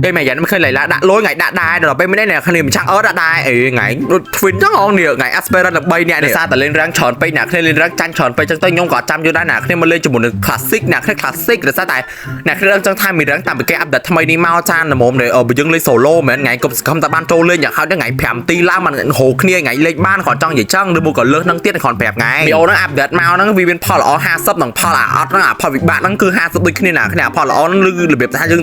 ពេលមួយយ៉ាងមិនឃើញលៃឡាដាក់លុយថ្ងៃដាក់ដែរដល់ពេលមិននេះគ្នាមិនឆាំងអឺដាក់ដែរអេថ្ងៃដូច twin ចឹងហងនេះថ្ងៃ aspirant 13នាក់នេះសារតែលេងរាំងច្រើនពេកអ្នកគ្នាលេងរាំងចាញ់ច្រើនពេកចឹងទៅខ្ញុំក៏ចាំយល់ដែរអ្នកគ្នាមកលេងជាមួយនឹង classic អ្នកគ្នា classic ដោយសារតែអ្នកគ្នាដឹងចឹងថាមានរាំងតាមពីគេ update ថ្មីនេះមកចានល្មមនេះបើយើងលេង solo មែនថ្ងៃកុំសង្ឃឹមតែបានចូលលេងយ៉ាងហោចថ្ងៃ5ទីឡើងបានហូរគ្នាថ្ងៃលេងបានគ្រាន់ចង់និយាយចឹងឬមួយក៏លើសនឹងទៀតគ្រាន់ប្រាប់ថ្ងៃមីអូហ្នឹង update មកហ្នឹងវាមានផលល្អ50និងផលអាអត់ហ្នឹងអាផលវិបាកហ្នឹងគឺ50ដូចគ្នាណាគ្នាផលល្អហ្នឹងឬរបៀបថាយើង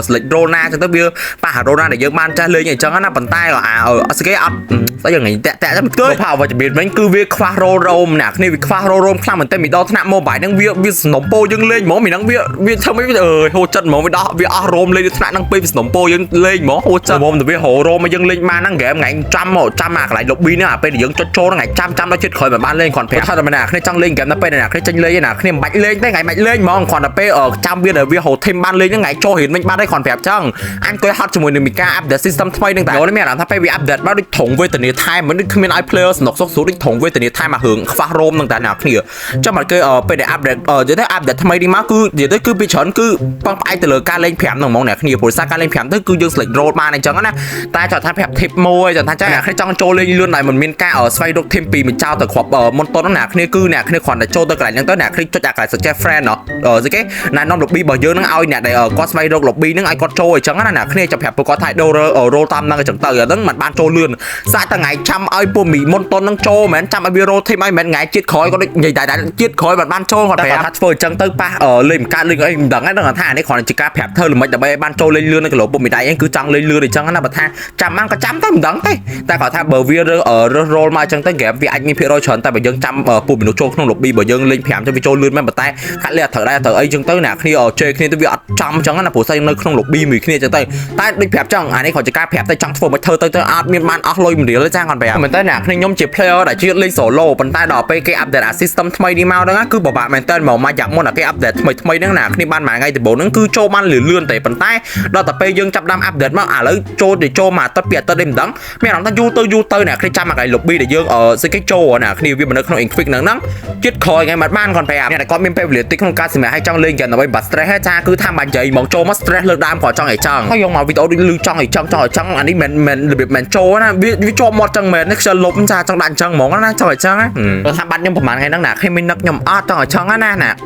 select role ណាចឹងទៅវាប៉ះ role ណាដែលយើងបានចេះលេងអីចឹងណាប៉ុន្តែអាអត់ស្គេអត់ស្អីយ៉ាងថ្ងៃតាក់តាក់ចឹងគឺផលវិជ្ជមានវិញគឺវាខ្វះ role roam ណាគ្នាវាខ្វះ role roam ខ្លាំងមែនតើមីដល់ថ្នាក់ mobile ហ្នឹងវាវាសំណុំពោយើងលេងហ្មងមីហ្នឹងវាវាធ្វើមិនអើយហូរចិត្តហ្មងវាដោះវាអស់ roam លេងថ្នាក់ហ្នឹងពេកវាសំណុំពោយើងលេងហ្មងហូរចិត្តហ្មងទៅវារោ roam មកយើងលេងបានហ្នឹងហ្គេមថ្ងៃចាំមកចាំអាកន្លែង lobby ហ្នឹងអាពេលដែលយើងចុចចូលហ្នឹងថ្ងៃចាំចាំដល់ចិត្តក្រោយមិនបានលេងគ្រាន់ប្រាប់ថាតែម្នាក់គ្នាចង់លេងហ្គេមដល់ពេលអ្នកគ្នាចេញលេងណាគ្នាមិនបាច់លេងទេថ្ងៃមិនលេងហ្មងគ្រាន់តែពេលចាំវាដែលវារោ team បានលេងហ្នឹងថ្ងៃចូលរៀនវិញបានទេគ្រាន់ប្រាប់ចឹងអញអង្គុយហត់ជាមួយនឹងមីការ update system ថ្មីហ្នឹងតែនេះមានអារម្មណ៍ថាពេលវា update មកដូចថងវេទនាថែមមិនដូចគ្មានឲ្យ player សំណុកសុកស្រួលដូចថងវេទនាថែមមករឿងខ្វះ roam ហ្នឹងតែអ្នកគ្នាចាំមកគេពេលដែល update និយាយទៅ update ថ្មីនេះមកគឺនិយាយទៅគឺពីច្រើនគឺពឹងផ្អែកទៅលើការលេង5ហ្នឹងហ្មងអ្នកគ្នាព្រោះសារការលេង5ទៅគឺយើង select role បានអញ្ចឹងណាតែចង់ថាប្រាប់ tip មួយចង់ថាចាអ្នកគ្នាចង់ចូលលេងលឿនដែលមិនមានការស្វែងរក team ពីមួយចោលទៅគ្រាប់មុនតហ្នឹងអ្នកគ្នាគឺអ្នកគ្នាគ្រាន់តែចូលទៅកន្លែងហ្នឹងទៅអ្នកគ្នាចុចអាកន្លែង suggest friend ណោះស្អីគេណែនាំ lobby របស់យើងហ្នឹងឲ្យអ្នកដែលគាត់ស្វែងរក lobby ហ្នឹងឲ្យគាត់ចូលអញ្ចឹងណាអ្នកគ្នាចាំប្រាប់ពួកគាត់ថាដូរ role តាមហ្នឹងអញ្ចឹងទៅអាហ្នឹងមិនបានចូលលឿនសាច់តែថ្ងៃចាំឲ្យពួកមីមុនតហ្នឹងចូលមិនមែនចាំឲ្យវា roll team ឲ្យមិនមែនថ្ងៃជាតិក្រោយគាត់ដូចនិយាយតែជាតិក្រោយមិនបានចូលគាត់ប្រាប់ថាធ្វើអញ្ចឹងទៅប៉ះលេងមិនកើតលេងអីមិនដឹងហ្នឹងថានេះគ្រាន់តែជាការប្រាប់ធ្វើល្មិចដើម្បីឲ្យបានចូលលេងលឿននៅគីឡូពុកមីដៃអីគឺចង់លេងលឿនអញ្ចឹងណាបើថាចាំបានក៏ចាំទៅមិនដឹងទេតែគាត់ថាបើវារើសរើស role មកអញ្ចឹងទៅហ្គេមវាអាចមានភាគរយច្រើនតែបើយើងចាំពួកមនុស្សចូលក្នុង lobby បើយើងលេង5ទៅវាចូលលឿនមែនប៉ុន្តែកាត់លេអត់ត្រូវដែរត្រូវអីចឹងទៅអ្នកគ្នាជេរគ្នាទៅវាអត់ចំអញ្ចឹងណាព្រោះស្អីនៅក្នុង lobby មួយគ្នាអញ្ចឹងទៅតែដូចប្រាប់ចឹងអានេះគ្រាន់ជាការប្រាប់តែចង់ធ្វើមិនធ្វើទៅទៅអត់មានបានអស់លុយមួយរៀលទេចាគាត់ប្រាប់មែនតើអ្នកគ្នាខ្ញុំជា player ដែលជាលេង solo ប៉ុន្តែដល់ពេលគេ update អា system ថ្មីនេះមកហ្នឹងគឺពិបាកមែនតើមកមកយ៉ាប់មុនអាគេ update ថ្មីថ្មីហ្នឹងណាគ្នាបានមួយថ្ងៃដំបូងហ្នឹងគឺចូលបានលឿនលឿនទេប៉ុន្តែដល់តែពេលយើងចាប់ដើម update មកឥឡូវចូលទៅចូលមកអាទិត្យពីអាទិត្យនេះមិនដឹងមានអារម្មណ៍ថាយូរទៅយូរទៅអ្នកគ្នាចាំអាកន្លែង lobby ដែលយើងអឺស្អីគេចូលណាគ្នាវាមិននៅក្នុង quick ហ្នឹងហ្នឹងជាតិក្រោយថ្ងៃមិនបានគាត់ប្រាប់អ្នកដែលគាត់មានពេលវេលាតិចក្នុងការសម្រាប់ឲ្យចង់លេងហ្គេមដើម្បីបាត់ stress ហើយចាគឺថាបាច់និយាយហ្មងចូលមក stress លើដើមគាត់ចង់ឲ្យចង់ហើយយកមកវីដេអូដូចលឺចង់ឲ្យចង់ចង់ឲ្យចង់អានេះមិនមែនរបៀបមិនចូលណាវាវាជាប់មាត់ចឹងមែននេះខ្ជិលលុបចាចង់ដាក់អញ្ចឹងហ្មងណាចង់ឲ្យចឹងណាថាបាត់ខ្ញុំប្រហែលថ្ងៃហ្នឹងណាខ្ញុំមាននឹកខ្ញុំអត់ចង់ឲ្យចឹងណាណា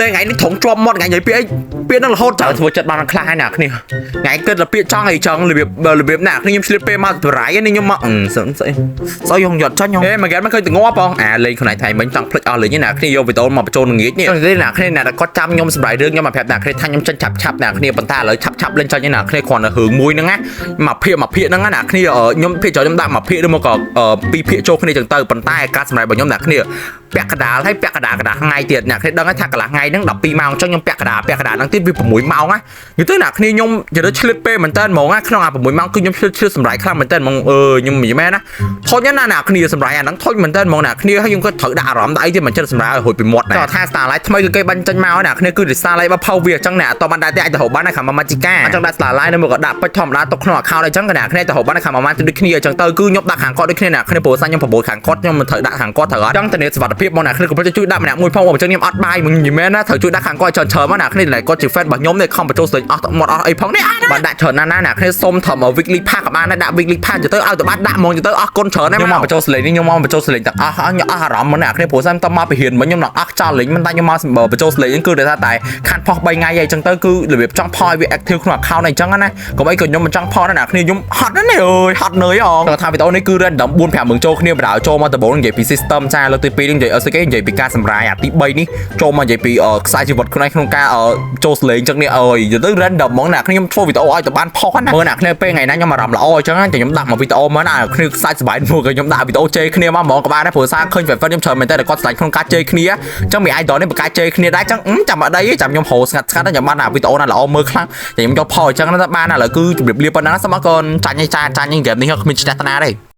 តែថ្ងៃនេះត្រង់ជាប់មាត់ថ្ងៃនិយាយពាក្យអីពាក្យហ្នឹងរហូតចាំធ្វើចិត្តបានខ្លះហើយណាគ្នាថ្ងៃគិតតែពាក្យចង់អីចង់របៀបរបៀបណាគ្នាខ្ញុំឆ្លៀតពេលមកបរៃនេះខ្ញុំមកស្អីស្អីស្អីខ្ញុំយត់ចាញ់ខ្ញុំអេមកហ្គេមមិនឃើញទៅងាប់បងអាលេងខ្លួនឯងថៃមិញចង់ភ្លេចអស់លេងណាគ្នាយកវីដេអូមកបញ្ចូលនឹងងាកនេះទេណាគ្នាអ្នកគាត់ចាំខ្ញុំសម្រាប់រឿងខ្ញុំមកប្រាប់ណាគ្នាថាខ្ញុំចេញឆាប់ឆាប់ណាគ្នាប៉ុន្តែឥឡូវឆាប់ឆាប់លេងចាញ់ណាគ្នាគ្រាន់តែរឿងមួយហ្នឹងណាមួយភាគមួយភាគហ្នឹងណាគ្នាខ្ញុំភាគច្រើនខ្ញុំដាក់មួយភាគឬមកក៏ពីរភាគចូលគ្នាចឹងទៅប៉ុន្តែការសម្រាប់របស់ខ្ញុំណាគ្នាពាក់កដាលហើយពាក់កដាលកដាលថ្ងៃទៀតអ្នកគ្នាដឹងថាកន្លះថ្ងៃហ្នឹង12ម៉ោងអញ្ចឹងខ្ញុំពាក់កដាលពាក់កដាលហ្នឹងទៀតវា6ម៉ោងណានិយាយទៅអ្នកគ្នាខ្ញុំនិយាយទៅឆ្លៀតពេលមែនតើហ្មងណាក្នុងអា6ម៉ោងគឺខ្ញុំឆ្លៀតឆ្លៀតសម្រាប់ខ្លាំងមែនតើហ្មងអឺខ្ញុំនិយាយមែនណាធុញណាអ្នកគ្នាសម្រាប់អាហ្នឹងធុញមែនតើហ្មងអ្នកគ្នាហើយខ្ញុំក៏ត្រូវដាក់អារម្មណ៍ដាក់អីទៀតមិនចិត្តសម្រាប់ឲ្យរួចពីមាត់ដែរថា Starlight ថ្មីគឺគេបាញ់ចេញមកអ្នកគ្នាគឺ Starlight បើផៅវាអញ្ចឹងអ្នកអត់បានដែរទេអាចទៅរកបានខាង Magica អញ្ចឹងដាក់ Starlight នៅមកក៏ដាក់ពេជ្រធម្មតាទុកក្នុង account អញ្ចឹងក៏អ្នកគ្នាទៅរកបានខាង Mama ដូចគ្នាអញ្ចឹងទៅគឺខ្ញុំដាក់ខាងគាត់ដូចគ្នាអ្នកគ្នាព្រោះសាខ្ញុំប្រមូលខាងគាត់ខ្ញុំមិនត្រូវដាក់ខាងគាត់ត្រូវអត់អញ្ចឹងធានាសុវត្ថិភាពមកអ្នកគ្នាកុំភ្លេចជួយដាក់ម្នាក់មួយផងអញ្ចឹងខ្ញុំអត់បាយមកនិយាយមែនណាត្រូវជួយដាក់ខាងគាត់ច្រើនច្រើនមកអ្នកគ្នាដែលគាត់ជា fan របស់ខ្ញុំនេះខំបញ្ចូលស្លេចអស់មាត់អស់អីផងនេះបានដាក់ច្រើនណាស់ណាអ្នកគ្នាសុំត្រឹម weekly pass ក៏បានដែរដាក់ weekly pass ទៅឲ្យទៅបានដាក់ហ្មងទៅអស់គុណច្រើនណាស់ខ្ញុំមកបញ្ចូលស្លេចនេះខ្ញុំមកបញ្ចូលស្លេចទាំងអស់ខ្ញុំអស់អារម្មណ៍មកអ្នកគ្នាព្រោះសាំតមកពីរៀនមកខ្ញុំនឹងអស់ចោលលេងមិនតែខ្ញុំមកបញ្ចូលស្លេចហ្នឹងគឺដោយសារតែខាត់ផុស3ថ្ងៃអីចឹងទៅគឺរបៀបចង់ផុសឲ្យវា active ក្នុង account អីចឹងណាកុំអីក៏ខ្ញុំមិនចង់ផុសដែរអ្នកគ្នាខ្ញុំហត់ណាស់នេះអើយហត់នឿយអងថាវីដេអូនេះគឺ random 4 5ម៉ឺនចូលគ្នាបដៅចូលមកដំបូងនិយាយពី system ចាលើកទី2នេះនិយាយអត់ស្អីគេនិយាយពីការសម្រាយអាទី3នេះចូលមកនិយាយពីខ្សែជីវិតខ្លួនឯងក្នុងការចូលស្លេងចឹងនេះអើយទៅ random ហ្មងអ្នកខ្ញុំធ្វើវីដេអូឲ្យទៅបានផុសណាមើលអ្នកគ្នាពេលថ្ងៃណាខ្ញុំអារម្មណ៍ល្អអញ្ចឹងតែខ្ញុំដាក់មកវីដេអូមកណាគ្នាខ្សាច់សប្បាយមួយក៏ខ្ញុំដាក់វីដេអូជេរគ្នាមកហ្មងក៏បានដែរព្រោះសារឃើញ fan ខ្ញុំច្រើនមែនតើគាត់ស្លាញ់ក្នុងការជេរគ្នាអញ្ចឹងមី idol នេះបកការជេរគ្នាដែរអញ្ចឹងចាំអត់ដីចាំខ្ញុំហៅស្ងាត់ស្ងាត់ខ្ញុំបានអាវីដេអូណាល្អមើលខ្លាំងតែខ្ញុំយកផុសអញ្ចឹងណាបានឥឡូវគឺជម្រាបលាប៉ុណ្ណាសូមអរគុណចាញ់ចាចាញ់ហ្គេមនេះគ្មានឈ្នះតាណាទេ។